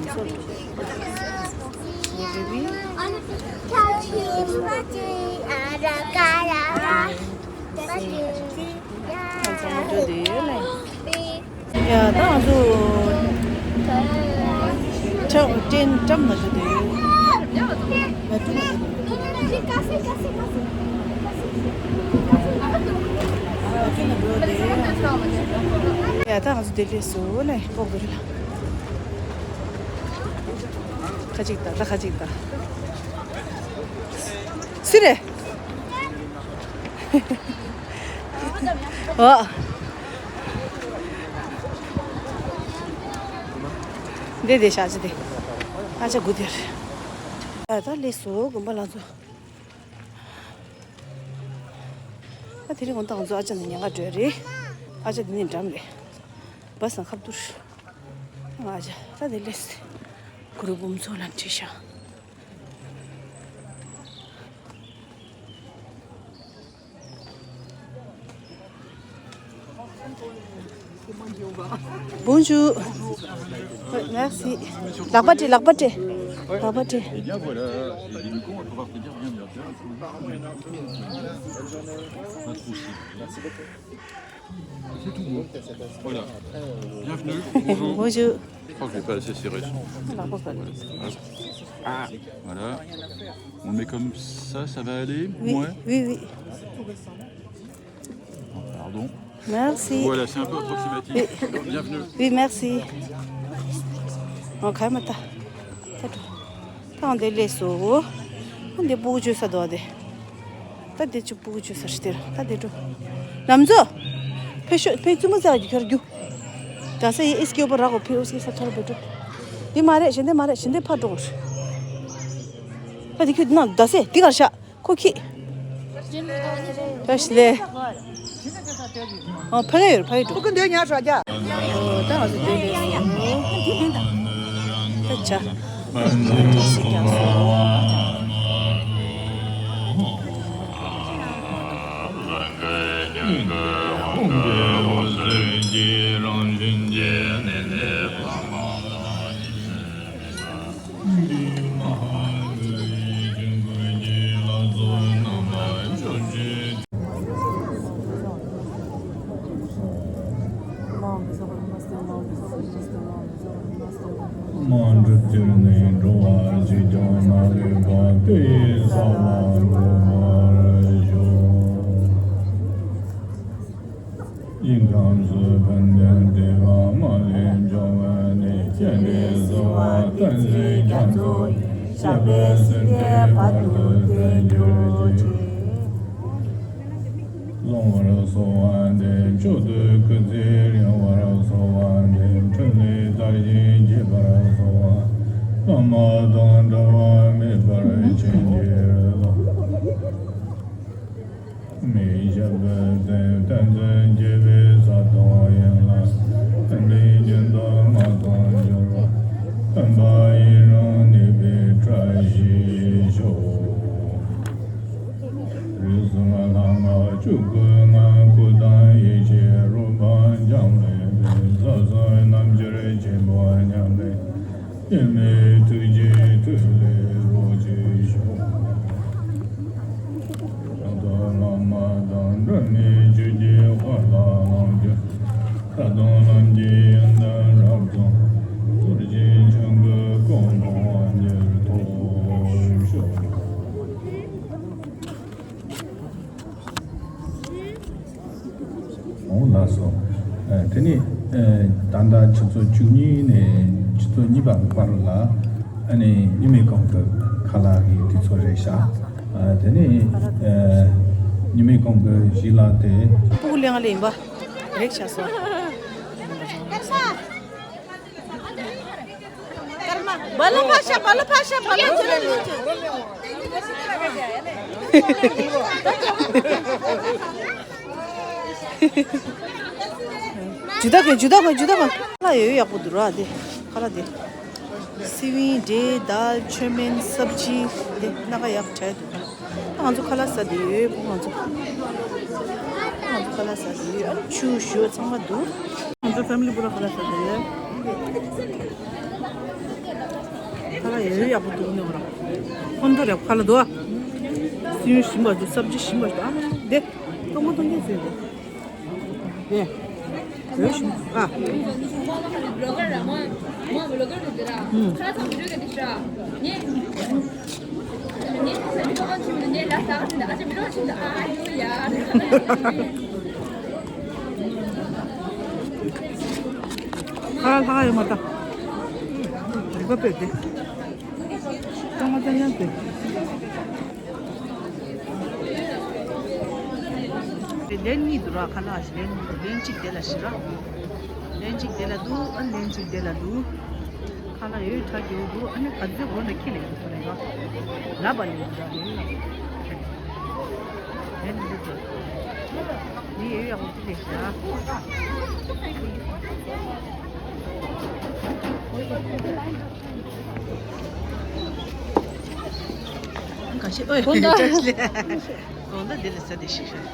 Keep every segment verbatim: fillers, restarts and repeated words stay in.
ཡ། ད་ང་ཚོ་ཁྲ་ཀྲེན་ཀྲམ་ན་འགྲོ་དེ་ཡོད། ང་ཚོ་ཡ། ད་ང་ཚོ་དེ་ལས་སུ་ལ་ཕོག་གི་རེད་ལ། ཁ་ཅིག་ད། ད་ཁ་ཅིག་ད། སུ་རེད། འོ། འདི་དེ་ཤ་ཅི་དེ། ཨ་ཅག་དགུ་དེར། ད་ལྟ་ལས་སོ་དགོན་པ་ལ་ཚོ། ད་དེ་རིང་ང་ཚོ་ཨ་ཅག་ནས་ཉལ་ཁ་འགྲོ་རེད། ཨ་ཅག་འདི་ནས་འགྲམ་རེད། བ་སང་ཁ་བསྡུར། ཨ་ཅག་ད་དེ་ལས་སོ། གུ་རུ་འབུམ་ཚོགས་ལ་འཁྲིད་ཤག Bonjour. Merci. ལག་པ་སྤྲད། ལག་པ་སྤྲད། ལག་པ་སྤྲད། Eh bien voilà, les délinquants, on va pouvoir venir bien, bien, bien. Pas trop cher. C'est tout bon. Voilà. Bienvenue. Bonjour. Bonjour. Je crois que je vais pas laisser serrer. ལག་པ་སྤྲད། Voilà. On le met comme ça, ça va aller? Oui, ouais. Oui, oui. Pardon. Merci. Voilà, c'est un peu approximatif. Oui. Bienvenue. Oui, merci. ཨོ། ཁ་མ་ད། ད་འདི་ལས་སོ། འདི་སྤུ་གུ་བཅོས་ས་འདུག་དེ། ད་འདི་ཅུ་སྤུ་གུ་བཅོས་ས་རེད་དེ། ད་འདི་འགྲོ། ལམ་འཛོ། ཕེ་ཤོ་ཕེ་བཙུན་མོ་ཟེར་གྱི་ཁྱོད་རྒྱུ། ད་ས་ཡི་ཨིས་ཀྱོ་པོ་ར་གོ་ཕེ་ཨོ་སི་ས་ཐོར་བེ་འགྲོ། འདི་མ་རེད། གཞན་འདི་མ་རེད། གཞན་འདི་ཕར་འགྲོ་དགོས་རེད། ད་འདི་ཁྱོད་འདི་ན་ད་སེ་འདི་གར་བཞག་ཁོ་ཁྱི། བཀྲ་ཤིས་བདེ་ལེགས། ཨོ། ཕ་གི་ཡོད། ཕ་གི་འགྲོ། ཕ་གི་འདོད་ཉག་ཧྲ་རྒྱ། ཨོ། ད་ང་ཚོ་འདོད་འདོད་སོང་། ད་བྱ། བཀྲ་ཤིས་རྒྱ་སོང་། དམངས་ཁྲོད་འདིར་ནི་འགྲོ་བ་གཅིག་ཀྱང་མ་ལུས་པ། དེ་ཡི་ས་ལ་འགོད་པར་ཤོག། ཡི་དམ་སུ་ཕན་བདེ་བ་མ་ལུས་འབྱུང་བ་ནི། སྤྱན་རས་གཟིགས་དབང་བསྟན་འཛིན་རྒྱ་མཚོ་ཡི། ཞབས་པད་སྲིད་མཐའི་བར་དུ་བརྟན་གྱུར་ཅིག། སློང་བར་གསོལ་བ་འདེབས། མཆོག་ཏུ་སྐུ་ཚེ་རིང་བར་གསོལ་བ་འདེབས། འཕྲིན་ལས་དར་ཞིང་རྒྱས་པར་གསོལ་བ། བླ་མ་དང་འབྲལ་བ་མེད་པར་བྱིན་གྱིས་རློབས། མི་ཞབས་པད་བརྟན། བསྟན་འཛིན་རྒྱས་པའི་ས་དང་ཡན་ལག་ལྡན་པའི་རྒྱུན་དུ་མངའ་ཐང་འབྱོར་བ། བསྟན་པ་ཡུན་རིང་གནས་པའི་བཀྲ་ཤིས་ཤོག། རིགས་གསུམ་ལྷ་སྔགས་ཆོས་སྐུ་ལྔ། སྐུ་དང་ཡེ་ཤེས་རོལ་པ་འཆང་བའི་དཔལ། ས་གསུམ་རྣམ་འགྱུར་ཆེན་པོ་མཉམ་པའི། དམྱལ་བའི་ཐུགས་རྗེའི་མཐུ་ལས་རོགས་ཅི་ཤོག། ཕྱག་རྡོར་བླ་མ་དང་འབྲལ་མེད་ཆོས་ཀྱི་དཔལ་ལ་ལོངས་སྤྱོད། ལྷ་དང་ལྷ་མིའི་ཡོན་ཏན་རབ་རྫོགས། རྡོ་རྗེ་འཆང་གི་སྐུ་འཕོ་བ་འགྱུར་ཐོབ་ཤོག། འོང་ལགས་སོ། ཨ། དེ་ནས་ཨ་ད་ལྟ་ཆུ་ཚོད་བཅུ་གཉིས་ནས་ཆུ་ཚོད་གཉིས་པ་གི་བར་ལ་ཨ་ནི་ཉི་མའི་གོང་གི་ཁ་ལག་གི་དུས་ཚོད་རེད་ཤག། ཨ། དེ་ནས་ཨ་ཉི་མའི་གོང་གི་ཞལ་ལག་དེ། སྤུ་གུ་ལེན་ལེ་ཡིན་པ་རེད་ཤག་སོ། བ་ལོ་ཕ་ཤ། བ་ལོ་ཕ་ཤ། བ་ལོ་ཚུར་ལེན་ལེན་ཚུར། ཇུ་ད་གོ། ཇུ་ད་གོ། ཇུ་ད་གོ། ཁ་ལག་ཡོད་ཡག་པོ་འདུག་ར་དེ། ཁ་ལག་དེ། སི་ཝིང་ཌེ། དཱལ། ཆོ་མིན། སབ་ཇི། དེ་སྣ་ཁ་ཡག་དྲགས་འདུག་ཁ་ལག། ད་ང་ཚོ་ཁ་ལག་ཟ་བསྡད་ཡོད། ང་ཚོ། ང་ཚོ་ཁ་ལག་ཟ་བསྡད་ཡོད། ཨ་ཆུ་ཞོ་ཚང་མ་འདུག། ང་ཚོ་ཕེ་མི་ལི་པུ་ར་ཁ་ལག་ཟ་བསྡད་ཡོད། ཁ་ལག་ཡོད་ཡོད་ཡག་པོ་འདུག་ནི་འོ་ར། ཧོན་ཐོར་ཡག་པོ་ཁ་ལག་འདུག་སྲིན་ཡུལ་ཞིམ་པ་འདུག་སབ་ཇི་ཞིམ་པ་འདུག་ཨ་མ་དེ་གཏོང་མ་གཏོང་མཁན་ཟེར་འདུག་དེ་ཡོད་ཞིམ་ཨ། ཁ་ལག་ཚང་མི་འགྲོ་གི་འདུག་ཤག་ངས། ཁ་ལག་ལྷག་ཡོད་མ་རེད། རིག་པ་དཔེ་དེ། ལན་གཉིས་འདུག་ར། ཁ་ལག་ཞིག་ལན་གཉིས་འདུག་ལན་གཅིག་དེ་ལ་ཞིག་ར། ལན་གཅིག་དེ་ལ་འདུག་ཨ་ལན་གཅིག་དེ་ལ་འདུག་ཁ་ལག་ཡོད་ཁྲ་རྒྱུ་འདུག་ཨ་ནི་ག་ཚོད་སྒོ་ནས་ཁྱི་ལས་ཀྱི་ཐོ་ལས་ཀ་ལབ་པ་ལས་ཀྱི་ར་ལན་ལན་འདུག་ཟེར། ཡིན་ཡོད་ཡག་པོ་ཁྱི་ལས་ཤག་ག་ཤེད་ཨོ་དགོང་དག་ཅག་ལས་དགོང་དག་འདི་ལ་ཟ་དེ་ཤིག་ཤོད།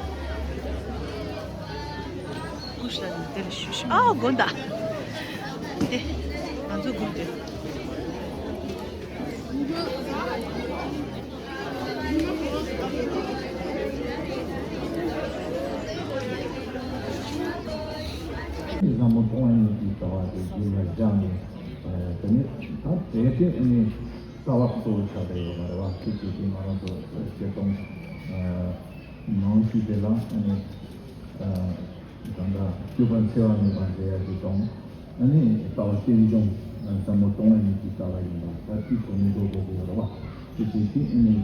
ཀུ་ཤ་ལ་འདི་ལ་ཤུ་ཤུ་ཨ་དགོང་དག་དེ་ང་ཚོ་སྒུག་དེ། བཟང་མོ་གཏོང་ཡིན་གྱི་ལྟ་བ་དེ་རྒྱུད་ལ་སྦྱངས་ནས་དེ་ནས་ད་དེ་དེ་ནས། ལྟ་བ་གཙོ་བོ་ཆགས་བསྡད་ཡོད་མ་རེད་བ། དེ་བྱེད་དུས་ང་རང་ཚོ་སྐྱེ་སྟོང་ནང་བཞིན་དེ་ལ་ཨ་ནི་ད་ལྟ་སྤྱོད་པ་འཚེ་བ་མེད་པ་མཛད་ཡ་དེ་དང་ཨ་ནི་ལྟ་བ་རྟེན་འབྱུང་ཟབ་མོ་གཏོང་བ་ཡིན་གྱི་ལྟ་བ་ཡིན་པ་ད་དེའི་ཐོག་ནས་འགྲོ་དགོས་ཀྱི་ཡོད་རེད་བ། དེ་བྱེད་དུས་ཨ་ནི་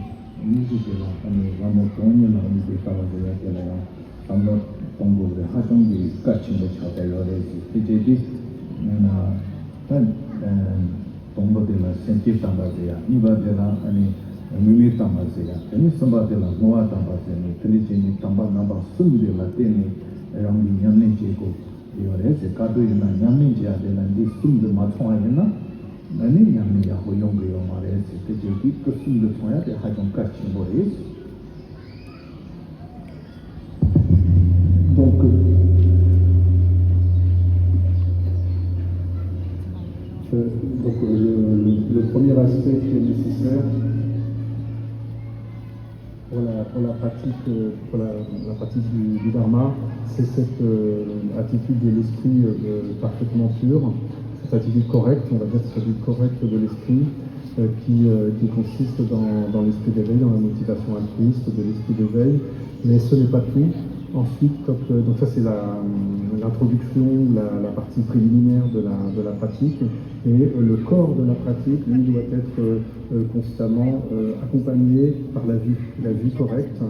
དངོས་གཞི་དེ་ལ་ཨ་ནི་ཟབ་མོ་གཏོང་ཉིད་ལ་ཨ་ནི་དེ་ལྟ་བ་མཛད་ཡ་དེ་ལ་ཡང་བསམ་བློ་གཏོང་དགོས་པའི་ཧ་ཅང་གི་གལ་ཆེན་པོ་ཆགས་བསྡད་ཡོད་རེད་ཟེར། དེ་བྱས་ཏེ་ད་དང་པོ་དེ་ལ་སེམས་བསྐྱེད་དམ་པ་ཟེར་ཡ། གཉིས་པ་དེ་ལ་ཨ་ནི་དངོས་མེད་དམ་པ་ཟེར་ཡ། དེ་ནས་གསུམ་པ་དེ་ལ་བསྔོ་བ་དམ་པ་ཟེར་ནས་དེ་འདྲ་བྱས་ནས་དམ་པ་རྣམ་པ་གསུམ་དེ་ལ་བརྟེན་ནས་རང་གི་ཉམས་ལེན་བྱེད་དགོས་ཡོད་རེད་ཟེར། ག་དུས་ཡིན་ན་ཉམས་ལེན་བྱེད་ཡ་དེ་ལ་འདི་གསུམ་དེ་མ་ཚང་བ་ཡིན་ན་ཨ་ནི་ཉམས་ལེན་ཡག་པོ་ཡོང་གི་ཡོད་མ་རེད་ཟེར། དེ་བྱས་དུས་སྐུ་གསུམ་དེ་ཚང་ཡ་དེ་ཧ་ཅང་གལ་ཆེན་པོ་རེད། Donc, euh, euh, donc euh, le, le- le premier aspect qui est nécessaire pour la, pour la pratique, euh, pour la, la pratique du, du dharma, c'est cette euh, attitude de l'esprit euh, parfaitement pure, cette attitude correcte, on va dire cette attitude correcte de l'esprit, euh, qui, euh, qui consiste dans, dans l'esprit d'éveil, dans la motivation altruiste de l'esprit d'éveil. Mais ce n'est pas tout. Ensuite, quand, euh, donc ça c'est la- l'introduction, la, la partie préliminaire de la, de la pratique. Et euh, le corps de la pratique, lui, doit être euh, euh, constamment euh, accompagné par la vue, la vue correcte,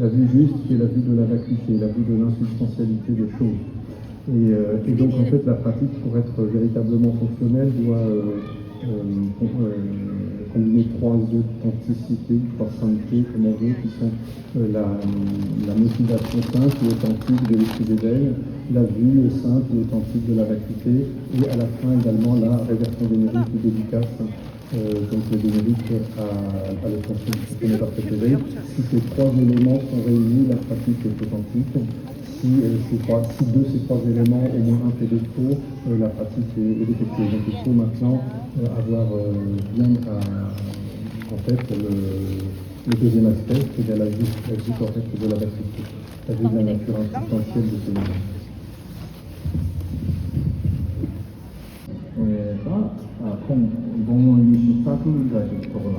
la vue juste, qui est la vue de la vacuité, la vue de l'insubstantialité des choses. Et, euh, et donc, en fait, la pratique, pour être véritablement fonctionnelle, doit euh, euh, com- euh, combiner trois authenticités, trois saintetés, comme on veut, qui sont euh, la, la motivation simple et authentique de l'esprit d'éveil, la vue simple et authentique de la vacuité, et à la fin également la réversion vénérique ou dédicace, euh, donc le vénérique à, à l'attention du Suprême Parfait Éveil. Si ces trois éléments sont réunis, la pratique est authentique. Si, euh, ces trois- si deux de ces trois éléments, au moins un fait défaut, euh, la pratique est, est défectueuse. Donc il faut maintenant euh, avoir euh, bien à- en tête le, le deuxième aspect, c'est-à-dire la vie, la vie correcte de la vacuité, la vie de la nature insubstantielle de ce monde. ད་ཁོང་དགོང་མོ་ཉི་ཤུ་རྩ་དྲུག་འདྲ་ཞིག་ཐོག་ལ་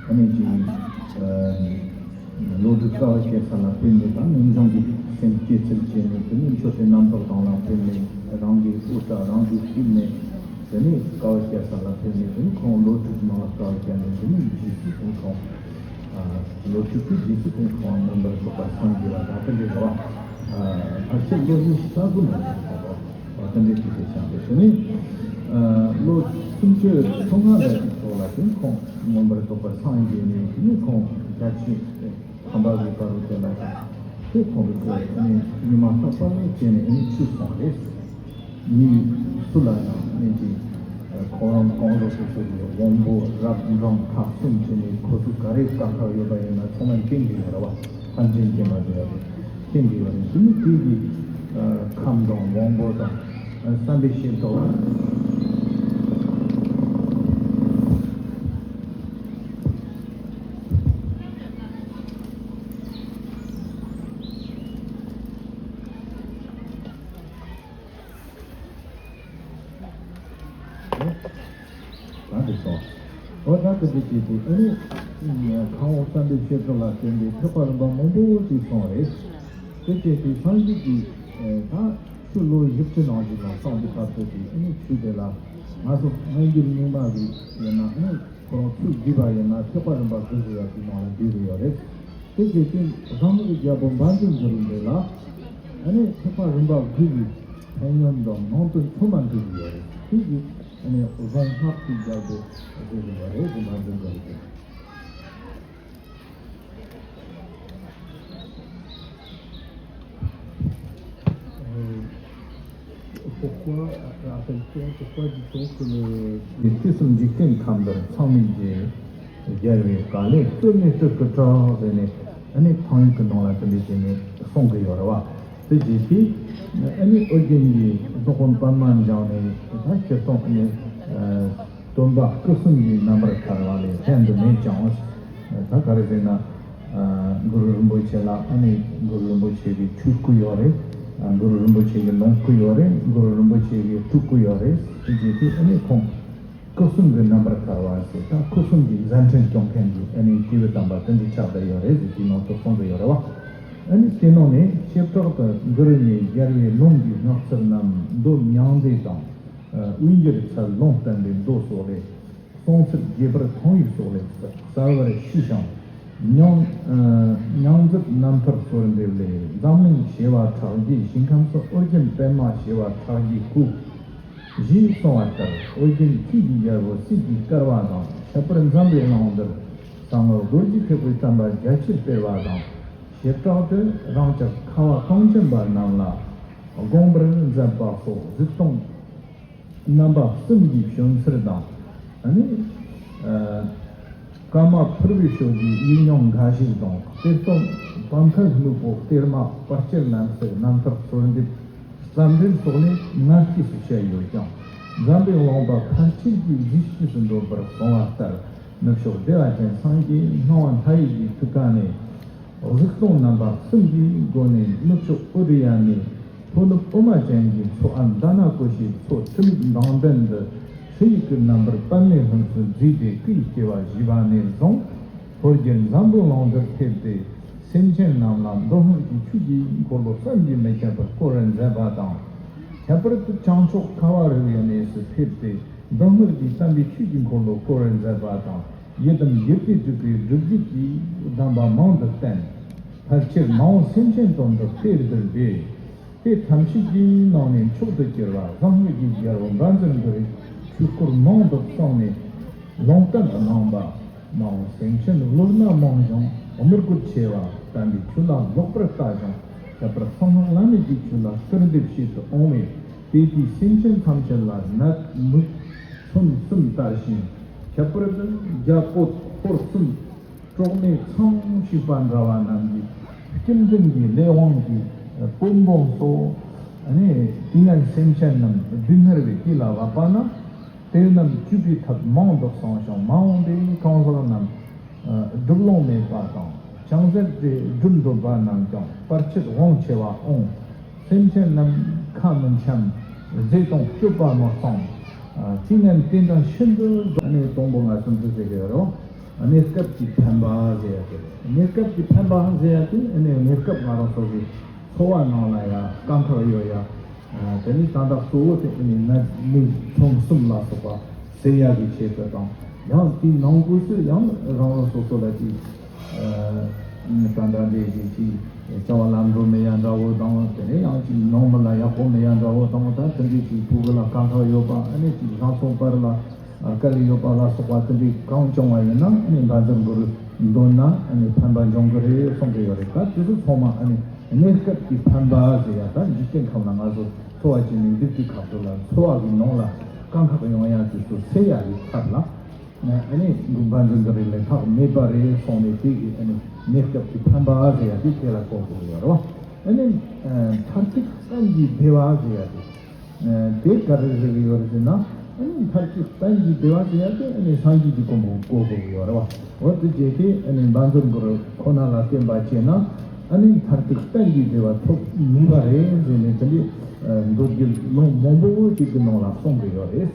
ཨ་ནི་ཅིག་བློ་གྲོས་དཀའ་བ་སྤྱད་ས་ལ་བརྟེན་ནས་དང་ངེས་འབྱུང་གི་སེམས་བསྐྱེད་ཚུལ་བྱས་ནས་དེ་ནས་མཆོད་པའི་རྣམ་རྟོག་དང་ལ་བརྟེན་ནས་རང་གི་དབུ་སྐྲ་རང་གིས་བཏུལ་ནས་དེ་ནས་དཀའ་བ་སྤྱད་ས་ལ་བརྟེན་ནས་དེ་ནས་ཁོང་བློ་གྲོས་ཀྱི་ནང་ལ་དཀའ་བ་སྤྱད་ནས་དེ་ནས་རྗེས་སུ་དེ་ཁོང་བློ་གྲོས་ཀྱི་རྗེས་སུ་དེ་ཁོང་མངོན་པར་རྫོགས་པར་སངས་རྒྱས་པ་དང་དེ་འདྲའི་རེ་བ་ཕལ་ཆེར་བློ་ཉི་ཤུ་རྩ་དགུ་ནང་ལ་ཐོབ་པ། དེ་འདྲའི་ཆེད་དུ་བཤམས་ཏེ་དེ་ནས་ལོ་སུམ་ཅུ་སོ་ལྔ་ལ་ཐོག་ལ་དེ་ཁོང་མངོན་པར་རྫོགས་པར་སངས་རྒྱས་ནས་དེ་ནས་ཁོང་རྒྱ་ཆེ་དམ་པ་གི་བར་དུ་དེ་ལ་དེ་ཁོང་གི་ཉི་མ་རྟག་པར་བྱས་ནས་དེ་ནས་ཆོས་གསུངས་རེད། མི་སུ་ལ་ཡང་ནི་ཅིག་ཁོང་རང་གང་རུ་སོ་སོ་གི་དབང་པོ་རབ་འབྲིང་ཐ་གསུམ་བྱས་ནས་ཁོ་ཚོ་ག་རེ་དཀའ་ཁག་ཡོད་པ་ཡིན་ན་ཚང་མ་མཁྱེན་གྱི་ཡོད་རེད་བ། ཐམས་ཅད་མཁྱེན་པ་དེ་ཡོད་རེད། མཁྱེན་གྱི་ཡོད་རེད། དེ་ནི་དེ་གི་ཁམས་དང་དབང་པོ་དང་བསམ་པའི་ཤེས་རྟོགས། ད་འདི་སོང་། འོ་ད་དེ་འདྲ་བྱས་ཏེ་ཨ་ནི་ཁམས་དབང་བསམ་འཕེལ་ཞལ་དྲུག་ལ་བརྟེན་པའི་ཐེག་པ་རིམ་པ་མང་པོ་ཅིག་སོང་རེད། དེ་བྱས་ཏེ་སངས་རྒྱས་ཀྱིས་ད་ཆུ་ལོ་བཞི་བཅུ་ནང་ཞིག་ལ་བསམ་གྱི་ཐབས་བྱས་ཏེ་ཨ་ནི་ཆུ་དེ་ལ་ང་ཚོ་སྔ་འགྱུར་རྙིང་མ་རིགས་ཡིན་ན་ཨ་ནི་ཁོ་རང་ཚུར་བསྡུས་པ་ཡིན་ན་ཐེག་པ་རིམ་པ་དགུ་ཟེར་ཡག་གི་ནང་ལ་འདུས་ཡོད་རེད། དེ་བྱས་ཏེ་བཟང་མོ་གི་རྒྱལ་པོ་འབའ་འཛིན་གྱི་རིགས་འདི་ལ་ཨ་ནི་ཐེག་པ་རིམ་པ་དགུ་གི་ཕན་ཡོན་དང་ནང་དོན་ཚང་མ་འདུས་ཡོད་རེད། དེ་གི་ཨ་ནི་རྫོང་སྔགས་ཀྱི་རྒྱལ་པོ་བཟོས་ཡོད་རེད། འབའ་འཛིན་གྱི་རིགས་དེ། Pourquoi appelle-t-on, pourquoi dit-on que le དེ་དུས་སུ་འཇིག་རྟེན་ཁམས་འདིར་ཚང་མས་རྒྱལ་བའི་བཀའ་ལས་སྤྲུལ་ནས་སྤྲུལ་སྐུ་གྲགས་ཟེར་ནས་ཨ་ནི་ཐང་ཡིག་གི་ནང་ལ་དེ་འདྲ་བྱས་ནས་གསུང་གི་ཡོད་རེད་བ། དེ་རྗེས་ཀྱི་ཨ་ནི་ཨོ་རྒྱན་གྱི་རྫོགས་པའི་པདྨ་འབྱུང་གནས་ད་སྤྱིར་བཏང་ཨ་ནི་སྟོན་པ་སྐུ་གསུམ་གྱི་རྣམ་པར་ཐར་བ་ལས་ལྷན་དུ་མེད་ཀྱང་ད་ག་རེ་ཟེར་ན། ཨ་གུ་རུ་རིན་པོ་ཆེ་ལ་ཨ་ནི་གུ་རུ་རིན་པོ་ཆེ་གི་ཆོས་སྐུ་ཡོད་རེད། ཨ་གུ་རུ་རིན་པོ་ཆེ་གི་ལོངས་སྐུ་ཡོད་རེད། གུ་རུ་རིན་པོ་ཆེ་གི་སྤྲུལ་སྐུ་ཡོད་རེད། དེ་བྱས་ཏེ་ཨ་ནི་ཁོང་སྐུ་གསུམ་གྱི་རྣམ་པར་ཐར་བ་ཟེར་ད་སྐུ་གསུམ་གྱི་མཛད་འཕྲིན་སྐྱོང་མཁན་གྱི་ཨ་ནི་སྐྱེས་བུ་དམ་པ་དེ་འདྲ་ཆགས་བསྡད་ཡོད་རེད་ཟེར་དེའི་ནང་དུ་གསུངས་བསྡད་ཡོད་རེད་བ། ཨ་ནི་དེ་ནང་ནས་བྱེ་བྲག་ཏུ་གུ་རུ་ནས་རྒྱལ་བའི་ལུང་གི་སྔགས་ཚུལ་རྣམས་མདོ་མྱང་འདས་དང་། དབུས་འགྱུར་ཚུལ་ལུང་བསྟན་པའི་མདོ་སོགས་ལས། གསུང་ཚུལ་རྒྱས་པར་ཐང་ཡིག་སོགས་ལས་གསལ་བར་ཞུས་ཤིང་། མྱང་། ཨ་མྱང་མཛད་རྣམ་ཐར་གསོལ་འདེབས་ལས། འཛམ་གླིང་བྱེ་བ་ཕྲག་བརྒྱའི་ཞིང་ཁམས་སུ་ཨོ་རྒྱན་པདྨ་བྱེ་བ་ཕྲག་བརྒྱའི་སྐུ། ཞེས་གསུངས་པ་ལྟར་ཨོ་རྒྱན་ཆོས་ཀྱི་རྒྱལ་པོ་སྲས་ཀྱི་སྐལ་བ་དང་ཁྱད་པར་འཛམ་བུའི་གླིང་འདིར་གསང་སྔགས་རྡོ་རྗེ་ཐེག་པའི་བསྟན་པ་རྒྱ་ཆེར་སྤེལ་བ་དང་། བྱེ་བྲག་ཏུ་རང་ཅག་ཁ་བ་གངས་ཅན་པ་རྣམས་ལ་དགོངས་པར་མཛད་པ་སོགས་གཟིགས་སྟངས། རྣམ་པ་གསུམ་གྱི་བྱོན་ཚུལ་དང་། ཨ་ནི། ཨ་ཀརྨ་ཕུར་བུའི་ཞོལ་གྱི་ཡིག་རྙིང་འགའ་ཞིག་དང་གཏེར་སྟོན་དམ་མཁའི་སྨུག་པོ་གཏེར་མ་དཔལ་སྤྱན་རྣམ་སྲས་རྣམ་ཐར་གསོལ་འདེབས་རྩ་འགྲེལ་སོགས་ལས་ངར་སྐྱེས་སུ་བཤད་ཡོད་ཀྱང་། འཛམ་བུའི་ལུང་པ་ཕལ་ཆེར་གྱིས་གཟིགས་སྐྱེས་སུ་འགྲོ་བར་གསུངས་པ་ལྟར་ནུབ་ཕྱོགས་བདེ་བ་ཅན་སངས་རྒྱས་སྣང་བ་མཐའ་ཡས་ཀྱི་ཐུགས་ཀ་ནས། གཟིགས་སྟངས་རྣམ་པ་གསུམ་གྱི་སྒོ་ནས་ནུབ་ཕྱོགས་ཨོ་རི་ཡ་ནས་ལྷོ་ནུབ་ཨོ་མ་ཅན་གྱི་མཚོ་ཨ་མདའ་ན་ཀོ་ཤའི་མཚོ་ཁྲི་མིག་མདངས་ལྡན་འདི་ཁྲི་ཡིག་གི་རྣམ་པར་པདྨའི་ལྷུམས་སུ་བརྫིས་ཏེ་སྐུའི་སྐྱེ་བ་བཞེས་པ་ནས་བཟུང་ལྷོ་རྒྱལ་འཛམ་བུའི་གླིང་འདིར་ཕེབས་ཏེ་སེམས་ཅན་རྣམས་ལ་མདོ་སྔགས་ཀྱི་ཆོས་ཀྱི་འཁོར་ལོ་བསམ་གྱིས་མི་ཁྱབ་པར་བསྐོར་བར་མཛད་པ་དང་། ཁྱད་པར་དུ་བྱང་ཕྱོགས་ཁ་བ་རི་བའི་གནས་སུ་ཕེབས་ཏེ་མདོ་སྔགས་ཀྱི་བསྟན་པའི་ཆོས་ཀྱི་འཁོར་ལོ་བསྐོར་བར་མཛད་པ་དང་། ཡི་དམ་ཡིད་ཀྱིས་སྒྲུབ་པའི་སྒྲུབ་བརྒྱུད་ཀྱི་གདམས་པ་མང་དུ་བསྟན། ཕལ་ཆེར་མ་འོངས་སེམས་ཅན་དོན་དུ་གཏེར་དུ་སྦས། དེ་ཐམས་ཅད་ཀྱི་ནང་ནས་མཆོག་ཏུ་གྱུར་པ་གསང་སྔགས་ཀྱི་རྒྱལ་པོ་འབའ་འཛིན་གུ་རུའི་ཆོས་སྐོར་མང་དུ་གསུངས་ནས་ལུང་བསྟན་གནང་བ། མ་འོངས་སེམས་ཅན་བློ་སྣ་མང་ཞིང་དམིགས་དགུ་ཆེ་བ་བསྟན་པའི་ཆོས་ལ་ལོག་པར་ལྟ་ཞིང་ཁྱད་པར་གསང་སྔགས་བླ་མེད་ཀྱི་ཆོས་ལ་གསོལ་འདེབས་བྱེད་དུ་འོང་བས། དེ་དུས་སེམས་ཅན་ཐམས་ཅད་ལ་ནད་མུག་མཚོན་གསུམ་ལྟ་ཞིང་། ཁྱད་པར་དུ་རྒྱ་བོད་ཧོར་གསུམ་གྲོགས་མེད་ཚང་ཞིག་པ་འདྲ་བ་རྣམས་ཀྱི་སྐྱེ་ཕྲེང་གི་ལས་དབང་གི་སྤོམ་སྤོམ་སོགས་ནི་དུས་ངན་སེམས་ཅན་རྣམས་སྡུག་བསྔལ་བའི་དུས་ལ་བབ་པ་ན། དེ་རྣམས་བཅོས་པའི་ཐབས་མང་དུ་གསུངས་ཤིང་མ་འོངས་པའི་གང་ཟག་རྣམས་སྒྲུབ་ལོང་མེད་པ་དང་བྱང་ཟེར་ཏེ་སྒྲུབ་འདོད་པ་རྣམས་ཀྱང་བར་ཆད་དབང་ཆེ་བ་འོང་། སེམས་ཅན་རྣམས་ཁ་མི་འཆམ། རྫས་དང་སྤྱོད་པ་མི་གཙང་། ཨ་ཚིག་ངན་རྟེན་དང་ཤིན་ཏུ་རྫོགས། གནས་དང་པོ་ང་གསུམ་དུ་ཟེར་གི་ཡོད་རེད། གནས་སྐབས་ཀྱི་ཕན་པ་ཟེར་ཡ་དེ་རེད། གནས་སྐབས་ཀྱི་ཕན་པ་ཟེར་ཡ་དེ་ཨ་ནི་གནས་སྐབས་ང་རང་ཚོ་གི་འཚོ་བ་ནང་ལ་ཡ་དཀའ་ཁག་ཡོད་ཡ། ཨ་དེ་ནི་ད་ལྟ་གཙོ་བོ་དེ་ཨ་ནི་ནད་མུག་མཚོན་གསུམ་ལ་སོགས་པ་སེལ་ཡ་གི་ཆེད་དུ་དང་། ཡང་དེའི་ནང་སྒོས་སུ་ཡང་རང་རང་སོ་སོ་ལ་དེ། ཨ་ད་ལྟ་འདི་ཞིག་གིས་བྱ་བ་ལམ་འགྲོ་མི་ཡ་འདྲ་བོ་དང་། དེ་ནས་ཡང་ཅིག་ནང་མི་ལ་ཡག་པོ་མི་ཡ་འདྲ་བོ་དང་། ད་དེ་འདྲའི་ཅིག་ཕྲུ་གུ་ལ་དཀའ་ཁག་ཡོད་པ། ཨ་ནི་ཅིག་བཟའ་ཚང་བར་ལ་དཀའ་ལས་ཡོད་པ་ལ་སོགས་པ་དེ་འདྲའི་གང་བྱུང་བ་ཡིན་ན། ཨ་ནི་འབའ་འཛིན་གུ་རུ་འདོན་ན་ཨ་ནི་ཕན་པ་འབྱུང་གི་རེད་གསུང་གི་ཡོད་རེད། ད་དེ་ཚོ་ཚང་མ་ཨ་ནི་གནས་སྐབས་ཀྱི་ཕན་པ་ཟེར་ཡ། ད་འཇིག་རྟེན་ཁམས་ལ་ང་ཚོ་འཚོ་བ་སྐྱེལ་ནས་འདུག་དུས་སྐབས་སུ་ལ་འཚོ་བ་གི་ནང་ལ་དཀའ་ཁག་ཡོང་ཡ་དེ་ཚོ་སེལ་ཡ་གི་ཐབས་ལ། ཨ་ནི་འབའ་འཛིན་གུ་རུ་ལས་ལྷག་མེད་པ་རེད་གསུངས་ནས། དེ་གི་ཨ་ནི་གནས་སྐབས་ཀྱི་ཕན་པ་ཟེར་ཡ་དེ་དེ་ལ་གོ་དགོས་ཡོད་རེད་བ། ཨ་ནི་མཐར་ཐུག་གཏན་གྱི་བདེ་བ་ཟེར་ཡ་དེ་དེ་ག་རེ་ཟེར་གི་ཡོད་རེད་ཟེར་ན། ཨ་ནི་མཐར་ཐུག་གཏན་གྱི་བདེ་བ་ཟེར་ཡ་དེ་ཨ་ནི་སངས་རྒྱས་ཀྱི་གོ་འཕང་གོ་དགོས་ཡོད་རེད་བ། འོ་དེ་བྱས་ཏེ་ཨ་ནི་འབའ་འཛིན་གུ་རུ་ཁོ་ན་ལ་བརྟེན་པ་བྱས་ན་ཨ་ནི་མཐར་ཐུག་གཏན་གྱི་བདེ་བ་ཐོབ་ནུས་པ་རེད་ཟེར་ནས། དེ་འདྲའི་མདོ་རྒྱུད་ལུང་མང་པོ་ཅིག་གི་ནང་ལ་གསུངས་གི་ཡོད་རེད།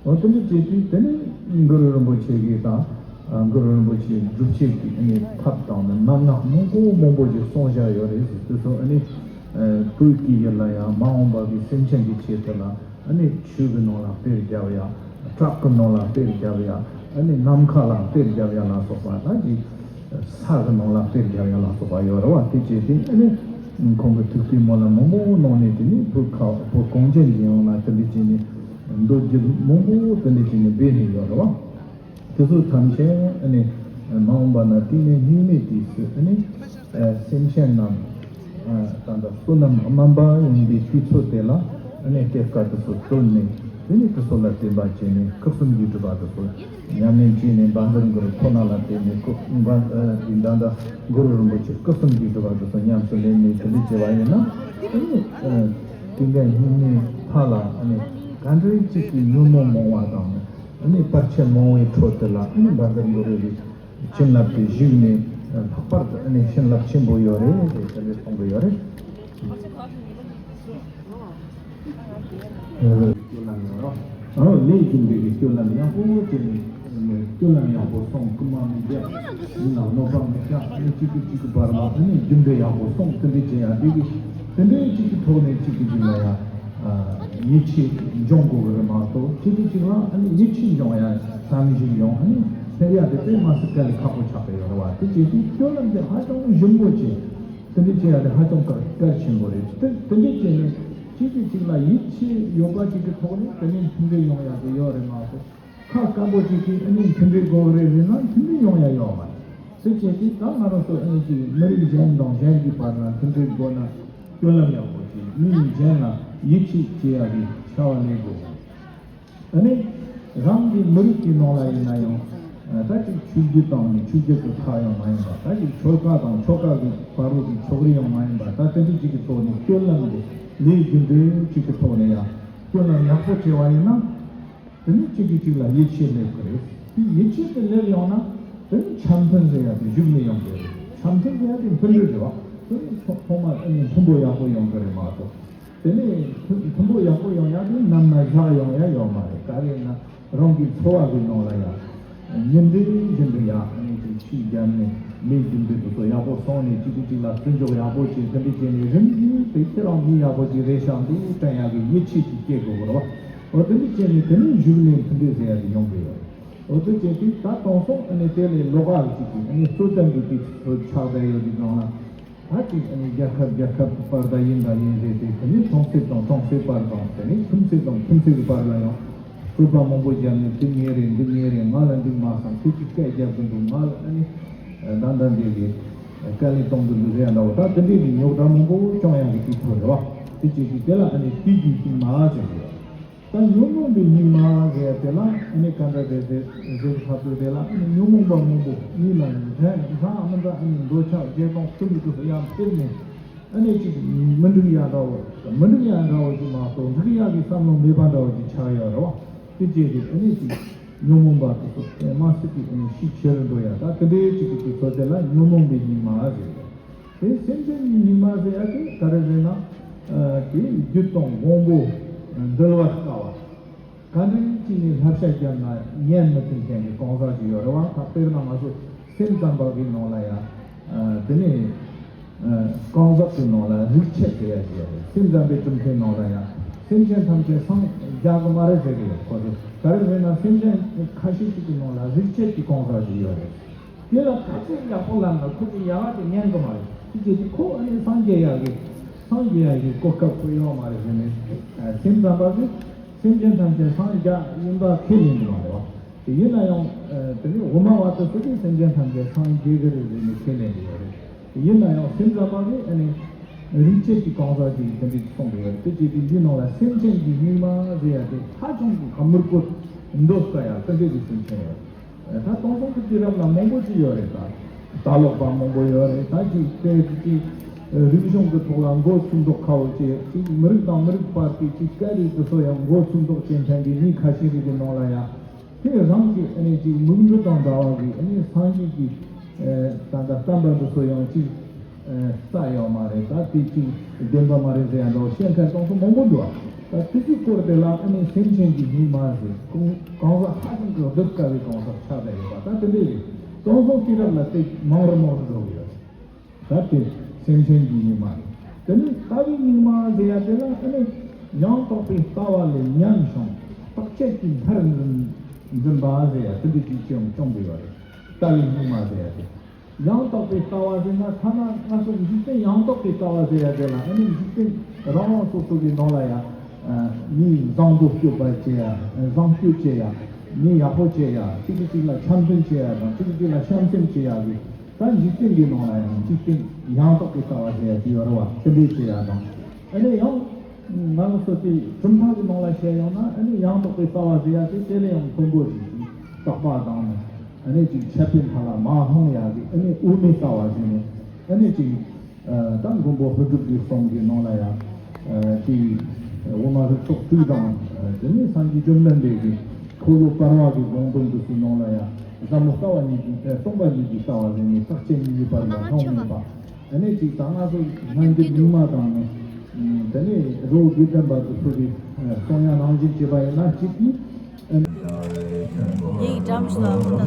འོ་དེ་འདྲ་བྱས་དུས་དེ་ནས་གུ་རུ་རིན་པོ་ཆེ་གིས་དང་གུ་རུ་རིན་པོ་ཆེའི་སྒྲུབ་བྱེད་ཀྱི་ཨ་ནི་ཐབས་དང་ནི་མན་ངག་མང་པོ་མང་པོ་ཞིག་གསུངས་བཞག་ཡོད་རེད་ཟེར། དེ་ཚོ་ཨ་ནི་བོད་ཀྱི་ཡུལ་ལ་ཡང་མ་འོངས་པ་གི་སེམས་ཅན་གྱི་ཆེད་དུ་ལ་ཨ་ནི་ཆོས་ཀྱི་ནང་ལ་གཏེར་རྒྱབ་ཡ། བྲག་གི་ནང་ལ་གཏེར་རྒྱབ་ཡ། ཨ་ནི་ནམ་མཁའ་ལ་གཏེར་རྒྱབ་ཡ་ལ་སོགས་པ་ད་ཅིག་ས་གི་ནང་ལ་གཏེར་རྒྱབ་ཡ་ལ་སོགས་པ་ཡོད་རེད་བ། དེ་བྱས་ཏེ་ཨ་ནི་ཁོང་གི་ཐུགས་བསྐྱེད་སྨོན་ལམ་མང་པོ་གནང་ནས་དེ་ནི་བོད་ཁ་བོད་གངས་ཅན་གྱི་ཡུལ་ལ་དེ་འདྲ་བྱས་ནས་མདོ་རྒྱུད་མང་པོ་དེ་འདྲ་བྱས་ནས་སྦས་ནས་ཡོད་རེད་བ། དེ་ཚོ་ཐམས་ཅད་ཨ་ནི་མ་འོངས་པ་ན་གཏིང་ནས་སྙིགས་མའི་དུས་སུ་ཨ་ནི་སེམས་ཅན་རྣམས་ད་ལྟ་བསོད་ནམས་དམན་པ་ཡིན་པའི་དུས་ཚོད་དེ་ལ་ཨ་ནི་སྐྱེ་རྒ་དེ་ཚོ་བཏོན་ནས་དེ་ནི་དེ་ཚོ་ལ་བརྟེན་པ་བྱས་ནས་སྐུ་གསུམ་གྱི་སྒྲུབ་པ་དེ་ཚོ་ཉམས་ལེན་བྱས་ནས་བཛྲ་གུ་རུ་ཁོ་ན་ལ་བརྟེན་ནས་སྐུ་ད་ལྟ་གུ་རུ་རིན་པོ་ཆེ་སྐུ་གསུམ་གྱི་སྒྲུབ་པ་དེ་ཚོ་ཉམས་སུ་ལེན་ནས་དེ་འདྲ་བྱས་པ་ཡིན་ན་ཨ་ནི་དུས་འགའ་སྙིགས་མའི་མཐའ་ལ་ཨ་ནི་ག་འདྲའི་གཅིག་གི་ཉོན་མོངས་མང་བ་དང་། ཨ་ནི་བར་ཆད་མང་བའི་ཁྲོད་དུ་ལ་ཨ་ནི་བཛྲ་གུ་རུ་གི་བྱིན་རླབས་ཀྱི་གཞུག་ནས་ལྷག་པར་དུ་ཨ་ནི་བྱིན་རླབས་ཆེན་པོ་ཡོད་རེད་ཟེར་དེ་འདྲ་གསུང་གི་ཡོད་རེད། སྤྱོད་ལམ་ཡོད་རོགས། ཨོ་ལས་ཀྱི་འདི་གི་སྤྱོད་ལམ་ཡག་པོ་བྱས་ནས་སྤྱོད་ལམ་ཡག་པོ་སོང་རྐུན་མ་མི་རྒྱག་ཡིན་ན་གནོད་པ་མི་བྱ་ཨ་ནི་གཅིག་གིས་གཅིག་གི་བར་ལ་ཨ་ནི་རྒྱུ་འབྲས་ཡག་པོ་སོང་དེ་འདྲ་བྱེད་ཡ་འདི་གི་དེ་འདྲའི་གཅིག་གི་ཐོག་ནས་གཅིག་གི་གཅིག་ལ་ཡ། ཡིད་ཆེས་འབྱུང་དགོས་ཀྱི་རེད་མ་གཏོགས་གཅིག་གིས་གཅིག་ལ་ཨ་ནི་ཡིད་ཆེས་འབྱུང་ཡ་བསམ་གཞིག་ཡོང་ཨ་ནི་སླེབས་ཡ་དེ་དཔེ་མ་སྲིད་དཀའ་ལས་ཁག་པོ་ཆགས་པ་ཡོད་རེད་བ། དེ་བྱེད་དུས་སྤྱོད་ལམ་དེ་ཧ་ཅང་ཞིམ་པོ་བྱེད་དེ་འདྲ་བྱེད་ཡ་དེ་ཧ་ཅང་གལ་གལ་ཆེན་པོ་རེད། དེ་དེ་འདྲ་བྱས་ནས་གཅིག་གིས་གཅིག་ལ་ཡིད་ཆེས་ཡོད་པ་གཅིག་གི་ཐོག་ནས་དེ་ནས་མཐུན་སྒྲིལ་ཡོང་ཡ་དེ་ཡོད་རེད་མ་གཏོགས་ཁ་སྐམ་པོ་གཅིག་གིས་ཨ་ནི་མཐུན་སྒྲིལ་དགོས་ཀྱི་རེད་ཟེར་ན་མཐུན་སྒྲིལ་ཡོང་ཡ་ཡོད་མ་རེད། དེ་བྱས་དུས་ད་ང་རང་ཚོ་ཨ་ནི་གཅིག་མི་རིགས་གཞན་དང་གཞན་གྱི་བར་ལ་མཐུན་སྒྲིལ་དགོས་ན། སྤྱོད་ལམ་ཡག་པོ་ཞིག་མི་གཞན་ལ་ཡིད་ཆེས་བྱེད་ཡག་གི་བྱ་བ་ལས་དགོས། ཨ་ནི་རང་གི་མི་རིགས་ཀྱི་ནང་ལ་ཡིན་ན་ཡང་ད་ཅིག་ཆོས་བརྒྱུད་དང་ནི་ཆོས་བརྒྱུད་ཀྱི་ཁག་ཡང་མ་ཡིན་པ། ད་ཅིག་ཆོལ་ཁ་དང་ཆོལ་ཁ་གི་བར་དུ་གི་ཕྱོགས་རིས་ཡང་མ་ཡིན་པ། ད་དེ་འདྲ་ཅིག་གི་ཐོག་ནས་སྤྱོད་ལམ་དེ་ལས་རྒྱུ་འབྲས་ཅིག་གི་ཐོག་ནས་ཡང་སྤྱོད་ལམ་ཡག་པོ་བྱས་པ་ཡིན་ན། དེ་ནི་གཅིག་གིས་གཅིག་ལ་ཡིད་ཆེས་སླེབས་ཀྱི་རེད། དེ་ཡིད་ཆེས་དེ་སླེབས་ཡོང་ན་དེ་ནི་འཆམ་མཐུན་ཟེར་ཡ་དེ་བཞུགས་ནས་ཡོང་གི་རེད། འཆམ་མཐུན་ཟེར་ཡ་དེ་མཐུན་སྒྲིལ་རེད་བ། དེ་ནི་ཐོག་ཐོག་མར་ཨ་ནི་མཐུན་པོ་ཡག་པོ་ཡོང་གི་རེད་མ་གཏོགས། དེ་ནས་མཐུན་མཐུན་པོ་ཡག་པོ་ཡོང་ཡ་དེ་ནམ་ན་བཞག་ཡོང་ཡ་ཡོད་མ་རེད། ག་རེ་ཡིན་ན་རང་གི་འཚོ་བ་གི་ནང་ལ་ཡ་ཉིན་རེ་བཞིན་དུ་ཡ་ཨ་ནི་དེ་ཆུས་བརྒྱབ་ནས་ལས་རྒྱུ་འབྲས་དེ་ཚོ་ཡག་པོ་སོང་ནས་གཅིག་གིས་གཅིག་ལ་བརྩི་འཇོག་ཡག་པོ་བྱས་དེ་འདྲ་བྱས་ནས་རིམ་གྱིས་དེ་ཁྱེད་རང་མི་ཡག་པོ་ཅིག་རེད་ཤག་འདུག་དྲན་ཡག་གི་ཡིད་ཆེས་ཅིག་སྐྱེ་དགོས་པ་རེད་བ། འོ་དེ་འདྲ་བྱས་ནས་དེ་ནས་གཞུག་ནས་མཐུན་སྒྲིལ་ཟེར་ཡ་དེ་ཡོང་གི་ཡོད། འོ་དེ་བྱས་དུས་ད་དེང་སང་ཨ་ནི་དེ་ལས་ལོགས་ཀ་གཅིག་གིས་ཨ་ནི་རྩོད་ལྡན་གྱི་དུས་ཚོད་ཆགས་བསྡད་ཡོད་དུས་སྒང་ལ། ད་ཅིག་ཨ་ནི་རྒྱལ་ཁབ་རྒྱལ་ཁབ་ཀྱི་བར་དང་ཡིན་དང་ཡིན་རེད་དེ། དེ་ནས་གྲོང་གསེབ་དང་གྲོང་གསེབ་བར་དང་དེ་ནས་ཁྱིམ་མཚེས་དང་ཁྱིམ་མཚེས་ཀྱི་བར་ལ་ཡང་རྩོད་པ་མང་པོ་བརྒྱབ་ནས་འདི་ངའི་རེད་འདི་ངའི་རེད། ང་ལ་འགྲིག་མ་སོང་། ཁྱེད་ཀྱིས་སྐད་རྒྱབ་གི་འདུག་ང་ལ་ཨ་ནི་ད་ལྟ་འདི་རེད། དཀའ་ལས་གཏོང་གི་འདུག་ཟེར་ཡ་འདྲ་བོ། ད་དེ་འདྲའི་གི་རྙོག་དྲ་མང་པོ་བྱུང་ཡག་གི་དུས་ཚོད་རེད་བ། དེ་བྱེད་དུས་དེ་ལ་ཨ་ནི་དུས་ཀྱི་སྙིགས་མ་ཟེར་གི་ཡོད། ད་ཉོན་མོངས་པའི་སྙིགས་མ་ཟེར་ཡ་དེ་ལ་ཨ་ནི་ག་འདྲ་རེད་ཟེར་ཟེར་གི་ཐག་ཚོད་དེ་ལ་ཨ་ནི་ཉོན་མོངས་པ་མང་པོ་གཉིས་ལ་ཡང་འགྲན་འདྲ་མི་འདྲ་ཨ་ནི་འདོད་ཆགས་བརྗེད་སྤོང་ཁྲོ་མོས་དེ་ཚོ་ཡང་འཕེལ་ནས་ཨ་ནི་ཅིག་མི་འགྲིག་ཡ་འདྲ་བོ་མི་འགྲིག་ཡ་འདྲ་བོ་ཅིག་མ་གཏོགས་འགྲིག་ཡ་གི་བསམ་བློ་མེད་པ་འདྲ་བོ་ཅིག་ཆགས་ཡོད་རེད་བ། དེ་བྱས་ཏེ་ཨ་ནི་ཅིག་ཉོན་མོངས་པ་དེ་ཚོ་དེ་མ་སྲིད་ཀྱི་ཨ་ནི་ཤུགས་ཆེ་རུ་འགྲོ་ཡ། ད་དེ་འདྲའི་ཅིག་གི་དུས་ཚོད་དེ་ལ་ཉོན་མོངས་པའི་སྙིགས་མ་ཟེར་ཡ། དེ་སེམས་ཅན་གྱི་སྙིགས་མ་ཟེར་ཡ་དེ་ག་རེ་ཟེར་ན། དེ་རྒྱུ་དང་དབང་པོ་འདུལ་བར་དཀའ་བ། ག་འདྲ་ཅིག་ནས་བསླབ་བྱ་བརྒྱབ་ན་ཉན་མི་ཐུབ་མཁན་གྱི་གང་ཟག་ཅིག་ཡོད་རེད་བ། ད་དཔེར་ན་ང་ཚོ་སེམས་ཙམ་པ་གི་ནང་ལ་ཡ། དེ་ནས་གང་ཟག་གི་ནང་ལ་རིགས་ཆད་ཟེར་ཡ་ཅིག་ཡོད་རེད། སེམས་ཙམ་པའི་གྲུབ་མཐའི་ནང་ལ་ཡ་སེམས་ཅན་ཐམས་ཅད་སངས་རྒྱ་གི་མ་རེད་ཟེར་གི་ཡོད། ཁོ་ཚོ་ག་རེ་ཟེར་ན་སེམས་ཅན་ཁ་ཤས་ཅིག་གི་ནང་ལ་རིགས་ཆད་ཀྱི་གང་ཟག་ཅིག་ཡོད་རེད། དེ་ལ་ག་ཚོད་ཡག་པོ་ལབ་ན་ཁོ་ཚོས་ཡག་ག་དེ་ཉན་གི་མ་རེད། དེ་བྱས་ཏེ་ཁོ་ཨ་ནི་སངས་རྒྱས་ཡག་གི་སངས་རྒྱས་ཡག་གི་གོ་སྐབས་ཁོ་ཡོད་མ་རེད་ཟེར་ནས། སེམས་ཙམ་པ་གིས་སེམས་ཅན་ཐམས་ཅད་སངས་རྒྱས་ཡིན་པ་ཁས་ལེན་གི་མ་རེད་བ། དེ་ཡིན་ན་ཡང་དེ་ནི་དབུ་མ་བ་དེ་ཚོ་གིས་སེམས་ཅན་ཐམས་ཅད་སངས་རྒྱས་གི་རེད་ཟེར་ནས་ཁས་ལེན་གི་ཡོད་རེད། དེ་ཡིན་ན་ཡང་སེམས་ཙམ་པ་གིས་ཨ་ནི་རིགས་ཆད་ཀྱི་གང་ཟག་ཅིག་དེ་འདྲ་གསུངས་གི་ཡོད་རེད། དེ་བྱས་ཏེ་འདི་ནང་ལ་སེམས་ཅན་གྱི་སྙིགས་མ་ཟེར་ཡ་དེ་ཧ་ཅང་གི་ག་མུར་པོ་འདོད་དཀའ་ཡ་དེ་འདྲ་གི་སེམས་ཅན་ཡོད་རེད། ད་དེང་སང་གི་དུས་རབས་ལ་མང་པོ་ཅིག་ཡོད་རེད། ད་ལྟ་ལོག་པ་མང་པོ་ཡོད་རེད། ད་ཅིག་དེ་ཅིག་རིག་གཞུང་གི་ཐོག་ལ་མགོ་ཚུགས་མདོག་ཁ་བོ་བྱས། ཅིག་མི་རིགས་དང་མི་རིགས་བར་གྱི་ཅིག་སྐད་རིགས་དེ་ཚོ་ཡང་མགོ་ཚུགས་མདོག་བྱེད་མཁན་གྱི་མི་ཁ་ཤས་རིགས་ཀྱི་ནང་ལ་ཡང་དེ་རང་གི་ཨ་ནི་ཅིག་མིག་འབྲུ་དང་འདྲ་བ་གི་ཨ་ནི་སངས་རྒྱས་ཀྱི་ད་ལྟ་བསྟན་པ་འདི་ཚོ་ཡང་ཅིག་རྩ་ཡོད་མ་རེད། ད་དེ་ཅིག་བདེན་པ་མ་རེད་ཟེར་ཡ་འདྲ་བོ་བཤད་མཁན་དེང་སང་མང་པོ་འདུག་ཨ། ད་དེ་ཚོའི་སྐོར་དེ་ལ་ཨ་ནི་སེམས་ཅན་གྱི་སྙིགས་མ་ཟེར། གང་གང་ཟག་ཧ་ཅང་གི་གདུལ་དཀའ་བའི་གང་ཟག་ཆགས་བསྡད་ཡོད་པ་ད་དེ་འདྲ་རེད། དེང་སང་དུས་རབས་ལ་དེ་མང་རུ་མང་རུ་འགྲོ་གི་ཡོད། ད་དེ་སེམས་ཅན་གྱི་སྙིགས་མ་རེད། དེ་ནས་ལྟ་བའི་སྙིགས་མ་ཟེར་ཡ་དེ་ལ་ཨ་ནི་ཡང་དག་པའི་ལྟ་བ་ལས་ཉམས་ཤིང་རྟག་ཆད་ཀྱི་མཐར་འཛིན་འཛིན་པ་ཟེར་ཡ་དེ་འདྲ་ཅིག་ཅིག་བྱུང་གི་ཡོད་རེད། ལྟ་བའི་སྙིགས་མ་ཟེར་ཡ་དེ། ཡང་དག་པའི་ལྟ་བ་ཟེར་ན་ཐ་ན་ང་ཚོ་འཇིག་རྟེན་ཡང་དག་པའི་ལྟ་བ་ཟེར་ཡ་དེ་ལ་ཨ་ནི་འཇིག་རྟེན་རང་རང་སོ་སོ་གི་ནང་ལ་ཡང་མིའི་བཟང་པོ་སྤྱོད་པ་བྱེད་ཡ། བཟང་སྤྱོད་བྱེད་ཡ། མི་ཡག་པོ་བྱེད་ཡ། གཅིག་གིས་གཅིག་ལ་འཆམ་མཐུན་བྱེད་ཡ་དང་གཅིག་གིས་གཅིག་ལ་བྱམས་སེམས་བྱེད་ཡ་གི། ད་འཇིག་རྟེན་གྱི་ནང་ལ་ཡང་འཇིག་རྟེན་ཡང་དག་པའི་ལྟ་བ་ཟེར་ཡ་དེ་ཡོད་རེད་བ། དེ་འདྲས་བྱེད་ཡ་དང་། ཨ་ནི་ཡང་ང་ཚོ་དེ་གྲུབ་མཐའ་གི་ནང་ལ་བཤད་ཡོང་ན་ཨ་ནི་ཡང་དག་པའི་ལྟ་བ་ཟེར་ཡ་དེ་དེ་ལས་ཡང་མཐོན་པོ་ཞིག་དག་པ་དང་ནི་ཨ་ནི་ཅིག་ཆད་པའི་མཐའ་ལ་མ་ལྷུང་ཡ་གི་ཨ་ནི་དབུ་མའི་ལྟ་བ་ཟེར་ནས་ཨ་ནི་ཅིག་ད་མགོན་པོ་ལྷོ་སྒྲུབ་ཀྱི་གསུང་གི་ནང་ལ་ཡང་དེ་དབུ་མ་ལྷུག་རྩོམ་དྲུག་དང་དེ་ནས་སངས་རྒྱས་བཅོམ་ལྡན་འདས་ཀྱི་འཁོར་ལོ་བར་པ་གི་སྒོམ་དོན་དུ་སུ་ནང་ལ་ཡང་ཟབ་མོ་ལྟ་བ་ཉིད་ཀྱི་སྟོང་པ་ཉིད་ཀྱི་ལྟ་བ་ཟེར་ནས་རྟག་ཆད་གཉིས་ཀྱི་བར་ལ་ལྷུང་མེད་པ། ཨ་ནི་ཅིག་ད་ང་ཚོ་སྔ་འགྱུར་རྙིང་མ་དང་ནི། དེ་ནས་རི་བོ་དགེ་ལྡན་པ་དེ་ཚོ་གི་གསུང་ཡ་ནང་བཞིན་བྱས་པ་ཡིན་ན་གཅིག་གིས། ཡིག་འགྲམ་ཞིག་ལ་ཁོ་ད་ལ་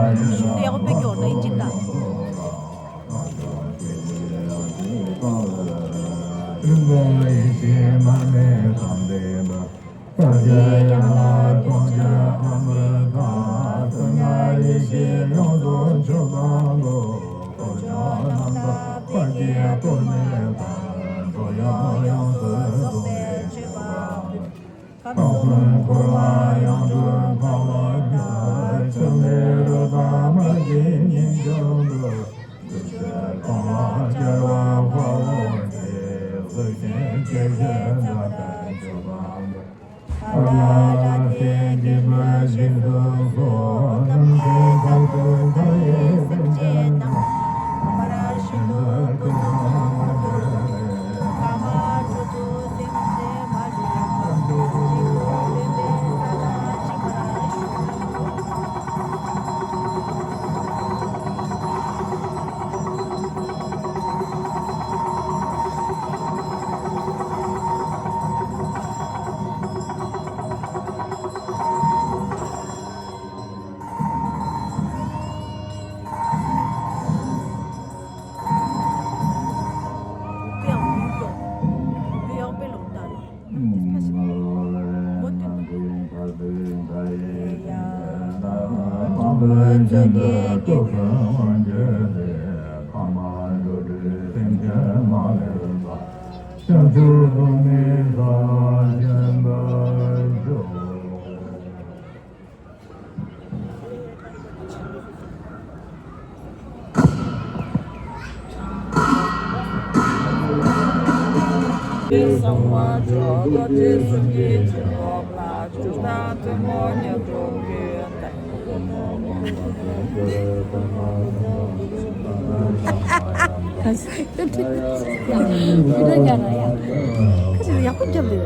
འདུག་གི་ཞུ་དེ་ཡག་པོ་སྐྱོར་ད་ཡིན་གཅིག་ད། ཡག་པོ་རྒྱབ་ལེ་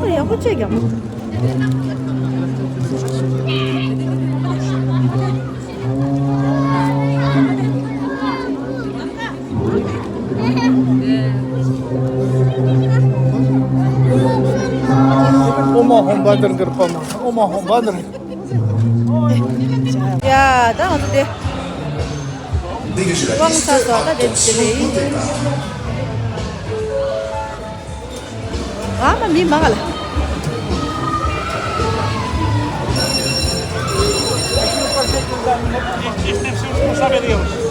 ཡ། ཡག་པོ་ཅིག་རྒྱབ། ཨོ་མ་ཧོམ་བྷ་དར་གར་པ་མ། ཨོ་མ་ཧོམ་བྷ་དར། ཡ། ད་ང་ཚོ་དེ་དབང་ཚ་སོ་ད་དེ་དེ་རེད། ཨ་མ་མི་མང་ལ། Este es un sabe Dios.